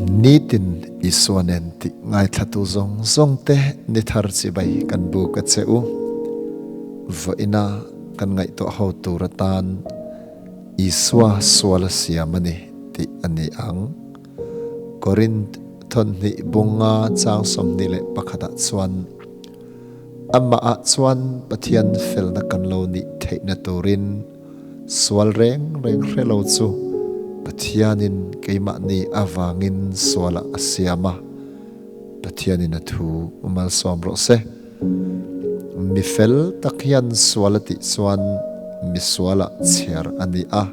Nitin Isua nen tih ngaithlatu zawng zawngte ni thar chibai kan buk a che u. Vawiina kan ngaihtuah ho tur atan Isua sual a siam a ni tih a ni ang. Korinth thawnhnih bunga chang 21 ah chuan Amah ah chuan Pathian felna kan lo nih theihna turin Sual reng reng hre lo chu Pathianin keimahni avangin sualah a siam a, Pathianin a thu malsawm rawh se. Mi fel tak hian sual a tih chuan mi sualah chhiar a ni a,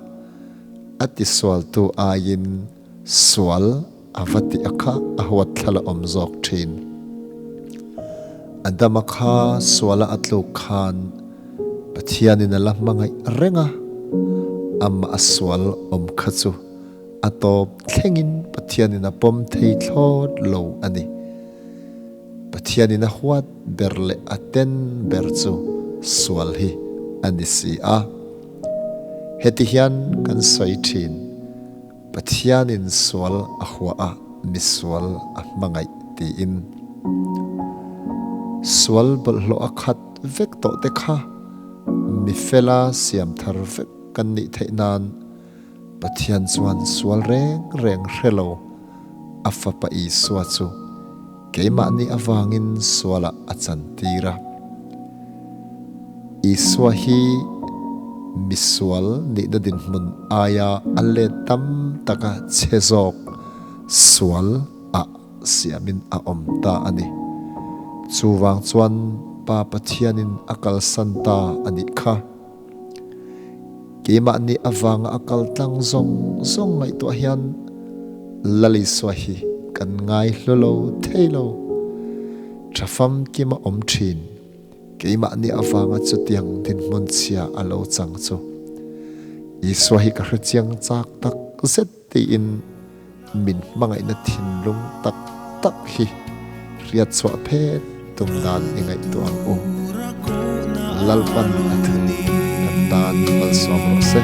a tisualtu aiin sual a va ti a kha a huat thla la awm zawk thin. Adama kha suala a tluk khan Pathianin a la hmangaih reng a, amah a sual awm kha chu a tawp thlengin Pathianin a pawm thei thlawt lo a ni. Pathianin a huat ber leh a ten ber chu sual hi a ni si a. Heti hian kan sawi thin. Pathianin sual a hua a, misual a hmangaih tiin. Sual bawlhhlawh a khat vek tawh te kha mi fela siam thar vek kan nih theih nan Pathian chuan sual reng reng hre lo a Fapa Isua chu keimahni avangin sualah a chantir a. Isua hi misual nihna dinhmun aia a let tam taka chhe zawk sual ah siamin a awm ta a ni. Chuvang chuan Pa Pathianin a kalsan ta a nih kha. Keimahni avanga a kal tlang zawng zawng ngaihtuah hian Lal Isua hi kan ngai hlu lo thei lo. Tha famkim a awm thin. Keimahni avanga chutiang dinhmun chhia a lo chang chu Isua hi ka hrechiang chak tak zet tiin min hmangaihna thinlung tak tak hi hriatchhuah phet tum dan i ngaihtuah ang u. Lalpan a thu kan tan malsawm rawh se.